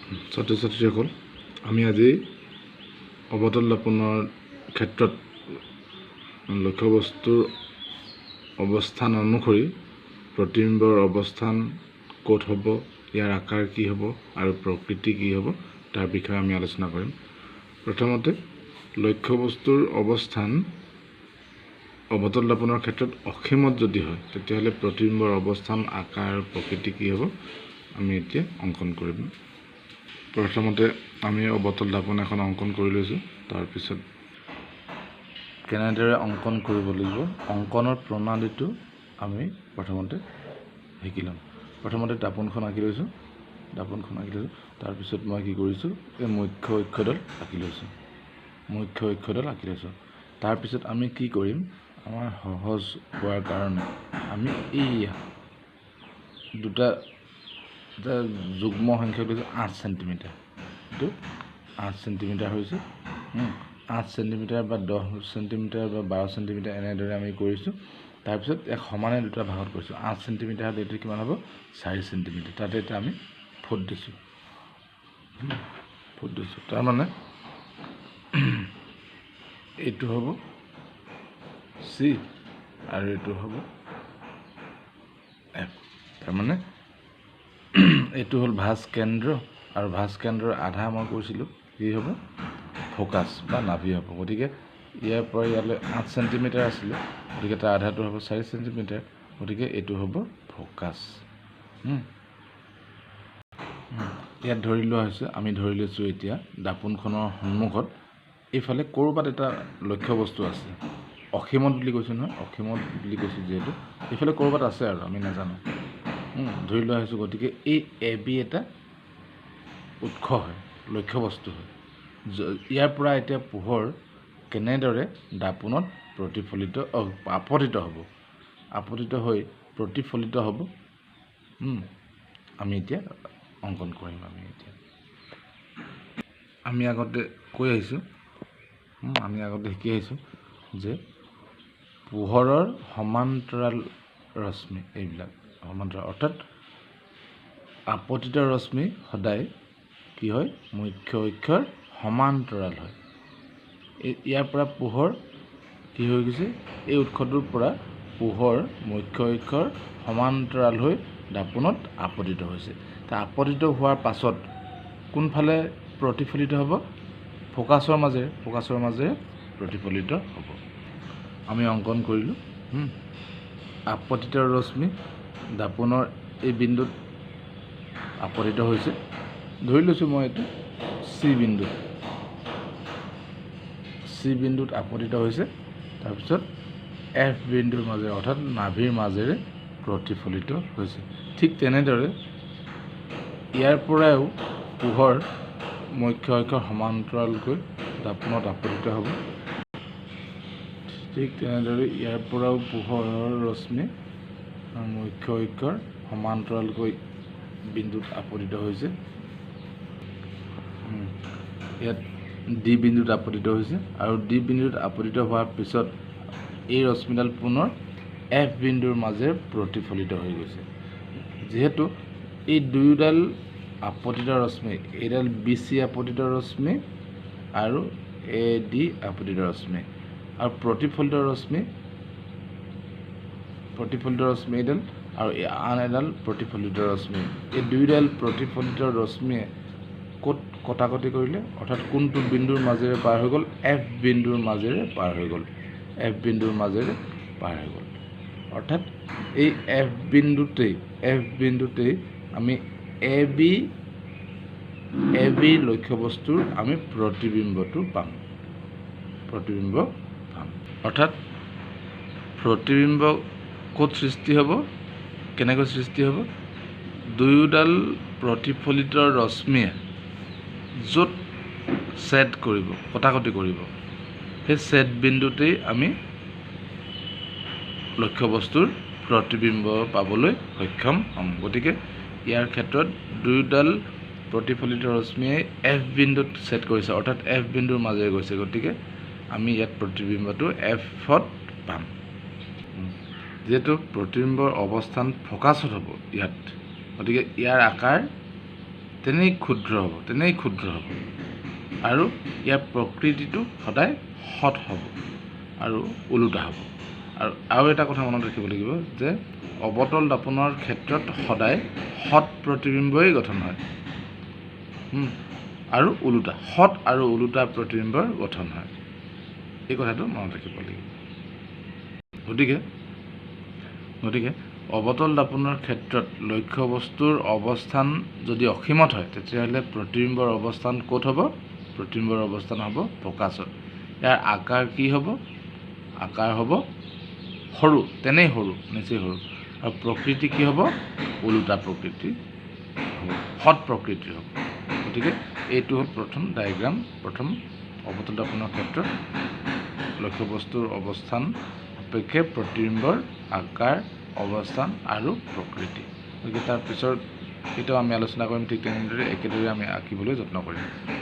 ছাত্ৰ ছাত্ৰীসকল, আমি আজি অৱতল দৰ্পণৰ ক্ষেত্ৰত লক্ষ্যবস্তুৰ অৱস্থান অনুসৰি প্ৰতিবিম্বৰ অৱস্থান ক'ত হ'ব, ইয়াৰ আকাৰ কি হ'ব আৰু প্ৰকৃতি কি হ'ব তাৰ বিষয়ে আমি আলোচনা কৰিম। প্ৰথমতে লক্ষ্যবস্তুৰ অৱস্থান অৱতল দৰ্পণৰ ক্ষেত্ৰত অসীমত যদি হয়, তেতিয়াহ'লে প্ৰতিবিম্বৰ অৱস্থান, আকাৰ আৰু প্ৰকৃতি কি হ'ব আমি এতিয়া অংকন কৰিম। প্ৰথমতে আমি অৱতল দৰ্পণ এখন অংকন কৰি লৈছোঁ। তাৰপিছত কেনেদৰে অংকন কৰিব লাগিব, অংকনৰ প্ৰণালীটো আমি প্ৰথমতে শিকি ল'ম। প্ৰথমতে দাপোণখন আঁকি লৈছোঁ, দাপোণখন আঁকি লৈছোঁ। তাৰপিছত মই কি কৰিছোঁ, এই মুখ্য অক্ষডাল আঁকি লৈছোঁ, মুখ্য অক্ষডাল আঁকি লৈছোঁ। তাৰপিছত আমি কি কৰিম, আমাৰ সহজ হোৱাৰ কাৰণে আমি এই দুটা এটা যুগ্ম সংখ্যা লৈছোঁ, 8 চেণ্টিমিটাৰ। এইটো 8 চেণ্টিমিটাৰ হৈছে, 8 চেণ্টিমিটাৰ বা 10 চেণ্টিমিটাৰ বা 12 চেণ্টিমিটাৰ এনেদৰে আমি কৰিছোঁ। তাৰপিছত এক সমানে দুটা ভাগত কৰিছোঁ। 8 চেণ্টিমিটাৰ হ'লে এইটো কিমান হ'ব, 4 চেণ্টিমিটাৰ। তাতে এটা আমি ফুট দিছোঁ, ফুট দিছোঁ। তাৰমানে এইটো হ'ব চি আৰু এইটো হ'ব এফ। তাৰমানে এইটো হ'ল ভাঁজ কেন্দ্ৰ আৰু ভাঁজ কেন্দ্ৰৰ আধা মই কৈছিলোঁ কি হ'ব, ফ'কাছ বা নাভি হ'ব। গতিকে ইয়াৰ পৰা ইয়ালৈ 8 চেণ্টিমিটাৰ আছিলে, গতিকে তাৰ আধাটো হ'ব 4 চেণ্টিমিটাৰ, গতিকে এইটো হ'ব ফ'কাছ। ইয়াত ধৰি লোৱা হৈছে, আমি ধৰি লৈছোঁ এতিয়া দাপোণখনৰ সন্মুখত এইফালে ক'ৰবাত এটা লক্ষ্যবস্তু আছে। অসীমত বুলি কৈছোঁ নহয়, অসীমত বুলি কৈছোঁ যিহেতু এইফালে ক'ৰবাত আছে আৰু আমি নাজানো, ধৰি লোৱা হৈছোঁ। গতিকে এই এ বি এটা উৎস হয়, লক্ষ্যবস্তু হয়। ইয়াৰ পৰা এতিয়া পোহৰ কেনেদৰে দাপোণত প্ৰতিফলিত আপতিত হ'ব, আপতিত হৈ প্ৰতিফলিত হ'ব, আমি এতিয়া অংকন কৰিম। আমি এতিয়া আমি আগতে কৈ আহিছোঁ, আমি আগতে শিকি আহিছোঁ যে পোহৰৰ সমান্তৰাল ৰশ্মি, এইবিলাক সমান্তৰাল অৰ্থাৎ আপতিত ৰশ্মি সদায় কি হয়, মুখ্য অক্ষৰ সমান্তৰাল হয়। ইয়াৰ পৰা পোহৰ কি হৈ গৈছে, এই উৎসটোৰ পৰা পোহৰ মুখ্য অক্ষৰ সমান্তৰাল হৈ দাপোণত আপতিত হৈছে। তা আপতিত হোৱাৰ পাছত কোনফালে প্ৰতিফলিত হ'ব, ফ'কাছৰ মাজেৰে, ফ'কাছৰ মাজেৰে প্ৰতিফলিত হ'ব। আমি অংকন কৰিলোঁ। আপতিত ৰশ্মি দাপোণৰ এই বিন্দুত আপতিত হৈছে, ধৰি লৈছোঁ মই এইটো চি বিন্দুত, চি বিন্দুত আপতিত হৈছে। তাৰপিছত এফ বিন্দুৰ মাজেৰে অৰ্থাৎ নাভিৰ মাজেৰে প্ৰতিফলিত হৈছে। ঠিক তেনেদৰে ইয়াৰ পৰাও পোহৰ মুখ্য অক্ষৰ সমান্তৰালকৈ দাপোণত আপতিত হ'ব। ঠিক তেনেদৰে ইয়াৰ পৰাও পোহৰৰ ৰশ্মি মুখ্য অক্ষৰ সমান্তৰালকৈ বিন্দুত আপতিত হৈছে। ইয়াত ডি বিন্দুত আপতিত হৈছে আৰু ডি বিন্দুত আপতিত হোৱাৰ পিছত এই ৰশ্মিডাল পুনৰ এফ বিন্দুৰ মাজেৰে প্ৰতিফলিত হৈ গৈছে। যিহেতু এই দুয়োডাল আপতিত ৰশ্মি, এইডাল বি চি আপতিত ৰশ্মি আৰু এ ডি আপতিত ৰশ্মি, আৰু প্ৰতিফলিত ৰশ্মি, প্ৰতিফলিত ৰশ্মি এইডাল আৰু আন এডাল প্ৰতিফলিত ৰশ্মি, এই দুয়োডাল প্ৰতিফলিত ৰশ্মিয়ে ক'ত কটাকটি কৰিলে, অৰ্থাৎ কোনটো বিন্দুৰ মাজেৰে পাৰ হৈ গ'ল, এফ বিন্দুৰ মাজেৰে পাৰ হৈ গ'ল, এফ বিন্দুৰ মাজেৰে পাৰ হৈ গ'ল। অৰ্থাৎ এই এফ বিন্দুতেই, এফ বিন্দুতেই আমি এ বি, এ বি লক্ষ্যবস্তুৰ আমি প্ৰতিবিম্বটো পাম, প্ৰতিবিম্ব পাম। অৰ্থাৎ প্ৰতিবিম্ব ক'ত সৃষ্টি হ'ব, কেনেকৈ সৃষ্টি হ'ব, দুয়োডাল প্ৰতিফলিত ৰশ্মিয়ে য'ত ছেদ কৰিব, কটাকটি কৰিব, সেই ছেদ বিন্দুতেই আমি লক্ষ্যবস্তুৰ প্ৰতিবিম্ব পাবলৈ সক্ষম হ'ম। গতিকে ইয়াৰ ক্ষেত্ৰত দুয়োডাল প্ৰতিফলিত ৰশ্মিয়ে এফ বিন্দুত ছেদ কৰিছে, অৰ্থাৎ এফ বিন্দুৰ মাজেৰে গৈছে। গতিকে আমি ইয়াত প্ৰতিবিম্বটো এফত পাম। যিহেতু প্ৰতিবিম্বৰ অৱস্থান ফ'কাছত হ'ব ইয়াত, গতিকে ইয়াৰ আকাৰ তেনেই ক্ষুদ্ৰ হ'ব, তেনেই ক্ষুদ্ৰ হ'ব আৰু ইয়াৰ প্ৰকৃতিটো সদায় সৎ হ'ব আৰু ওলোটা হ'ব। আৰু আৰু এটা কথা মনত ৰাখিব লাগিব যে অৱতল দাপোণৰ ক্ষেত্ৰত সদায় সৎ প্ৰতিবিম্বই গঠন হয় আৰু ওলোটা, সৎ আৰু ওলোটা প্ৰতিবিম্বৰ গঠন হয়। এই কথাটো মনত ৰাখিব লাগিব। গতিকে গতিকে অৱতল দাপোণৰ ক্ষেত্ৰত লক্ষ্যবস্তুৰ অৱস্থান যদি অসীমত হয়, তেতিয়াহ'লে প্ৰতিবিম্বৰ অৱস্থান ক'ত হ'ব? প্ৰতিবিম্বৰ অৱস্থান হ'ব ফ'কাছত। ইয়াৰ আকাৰ কি হ'ব? আকাৰ হ'ব সৰু, তেনেই সৰু, নিচেই সৰু। আৰু প্ৰকৃতি কি হ'ব? ওলোটা প্ৰকৃতি হ'ব, সৎ প্ৰকৃতিৰ হ'ব। গতিকে এইটো হ'ল প্ৰথম ডায়েগ্ৰাম, প্ৰথম অৱতল দাপোণৰ ক্ষেত্ৰত লক্ষ্যবস্তুৰ অৱস্থান সাপেক্ষে প্ৰতিবিম্বৰ আকাৰ, অৱস্থান আৰু প্ৰকৃতি। গতিকে তাৰ পিছত এতিয়াও আমি আলোচনা কৰিম, ঠিক তেনেদৰে একেদৰে আমি আঁকিবলৈ যত্ন কৰিম।